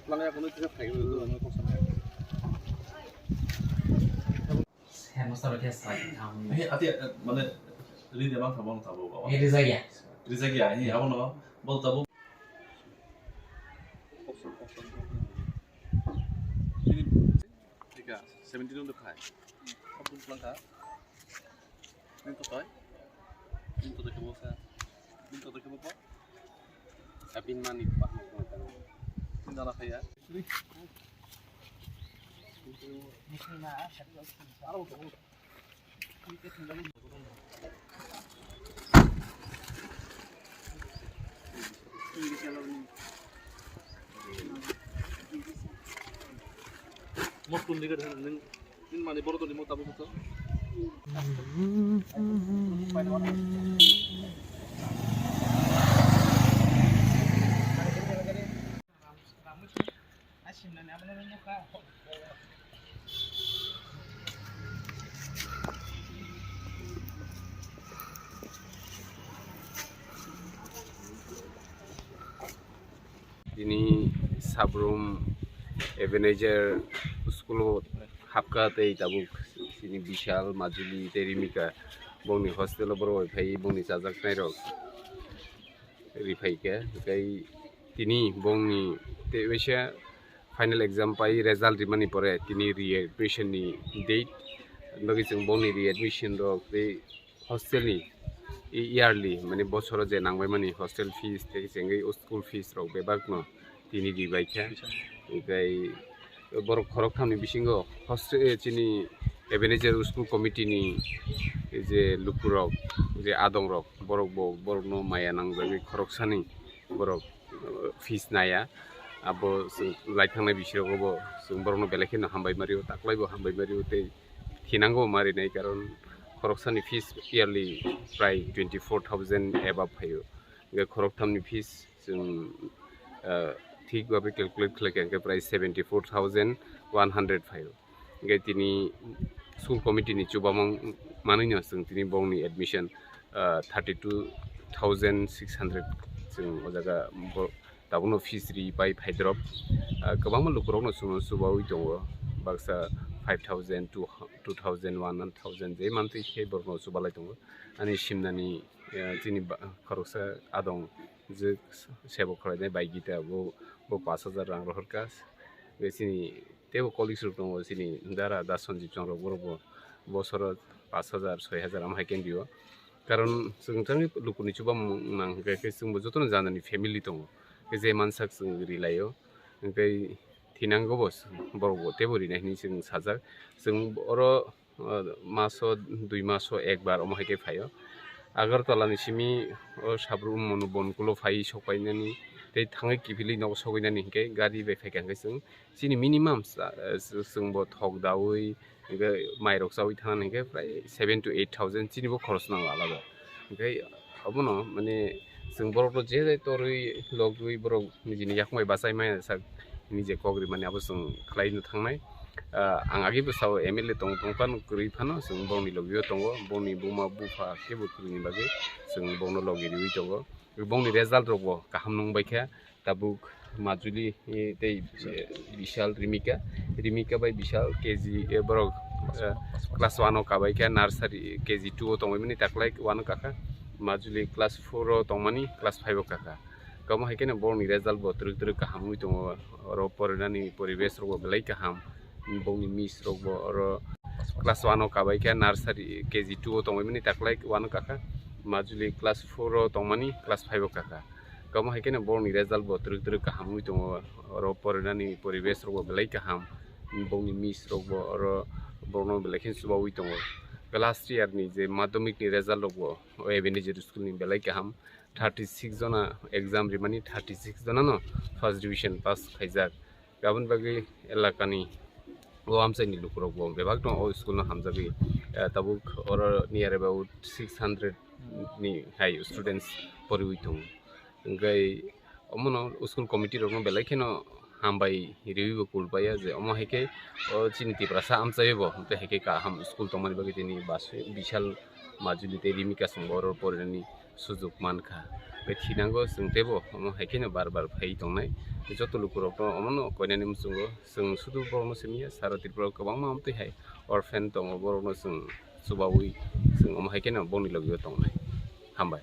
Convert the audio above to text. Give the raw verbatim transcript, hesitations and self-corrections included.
Headmaster rok khe sai thang. He, ati, mane, ri de bang thabo, thabo, baba. Eh, rijak ya. Rijak ya, he, abo no, bol thabo. Thika, seventeen no khai. Abdul Plangka. Nini to toi? Nini to toi kebo sa? Nini to toi kebo po? Abin mani pa. Nini dana khaya. Mo tun diga nung nung mani boro toni mo tabuk to. Tini Sabrum Ebenezer school o hapkha tei tabuk chini Bishal, Majuli tei Rimika bongni hostel o borok bai phai bongni chajaknai rok. Riphai khe, tei tini bongni tei waisa final exam pai result rimani pore tini readmission ni date, bagwi chwng bongni readmission rok tei hostel ni yearly, mane bosoro je nangbaimani hostel fees tei chengwi o school fees rok bebak no tini ribai kha. Tei borok khoroktham ni bisingo hostel, eh, chini Ebenezer School Committee ni je lukurok, je adongrok, borok bo borokno maya nangjagwi khoroksani borok, eh, fees naya. Abo chwng lai thangnai bisirogo bo chwng borokno belai kheno hambai mario, taklai bo hambai mario tei thinango marinai, karon khoroksani fees yearly prai twenty four thousand above phaio. Hingke khorokthamni fees chwng, ah, thik babe calculate khlai kha, hingke prai seventy four thousand one hundred phaio. Hingke tini school committee ni chubamung manwino chwng tini bongni admission, ah, thirty two thousand six hundred chwng o jaga bo tabukno fees ri pai phaidrop. Ah, kwbangma lukurokno chwngno chubaui tongo, baksa five thousand, two, two thousand, one thousand je mantwi khe borokno chubalai tongo. Ani simnani, ah, chini ba-, khoroksa adong je sebo khwlainai bai Gita, bo, bo pash hajar rang rohorkha. Tei chini teibo colleagues rok tongo, chini dara da Sanjib Chong rok, borok bo bosoro pash hajar, soi hajar amo hai khe ndio. Karon chwng thangwi lukuni chubamung nang hwnkhe khe chwngbo jotono janani family tongo, khe je mansak chwng rilaio. Hwnkhe thinango bo borok bo teibo rinai hinwi chwng sajak. Chwng oro ah, maso, dui maso ekbar omo hai khe phaio. Agartala ni simi o Sabrum Monu Bonkulo phai sokpainani tei thangwi kiphilwi nogo sogwinani hinkhe gari bai phaikha hinkhe chwng chini minimum sa-, eh, chwngbo thok daui hinkhe mairok chaui thangnani hinkhe prai seven to eight thousand chini bo khoroksa nango alada. Hinkhe obono mane chwng borokno je je torwi logwi borok nijini yakung bai bachai maya sak nije kok rimani abo chwng khlaino thangnai. Ah, ang agi bwsao M L A tong tong phano kwrwi phano chwng bongni logio tongo, bongni buma bupha kebo kwrwini bagwi chwng bongno logi riwi tongo. Bongni result rokbo kaham nung baikha, tabuk Majuli, eh, tei, eh, Bishal, Rimika, Rimika bai Bishal K G, eh, borok, eh, class one o kabaikha, nursery K G two o tongmani taklai one o kakha, Majuli class four o tongmani class five o kakha. Kamo hai kheno borokni result bo twrwk twrwk kaham wngwi tongo. Oro porinani poribesh rok bo belai kaham. Bongni miss rok bo oro class one o kabai khe nursery K G two o tongmani taklai one o kakha. Majuli class four o tongmani class five o kakha. Kamo hai kheno borokni result bo twrwk twrwk kaham wngwi tongo. Oro porinani poribesh rok bo belai kaham. Bongni miss rok bo oro borokno belai khe chubaui tongo. Last year ni je madhyamik ni result rok bo o Ebenezer school ni belai kaham. Thirty six jona exam rimani, thirty six jona no first division pass khaijak. Aboni bagwi elakani o amchaini lukurok bo bebak no o school no hamjagwi, eh, tabuk oro near about six hundred ni hai students poriwi tongo. Hingke omono school committee rokno belai kheno hambai riwi bo kulbaiya je omo hai khe o chini Tiprasa amchai bo tei hai khe kaham school tongmani bagwi tini Basu, Bishal, Majuli tei Rimika chwng bo oro porinani Sujuk mankha. Bai thinango chwng teibo omo hai kheno bar bar phai tongnai. Joto lukurokno omono koinani muchungo chwng sudu borokno simiya, sara Tripura kwbangma amtwi hai orphan tongo, borokno chwng chubawi chwng omo hai kheno bongni logio tongnai. Hambai.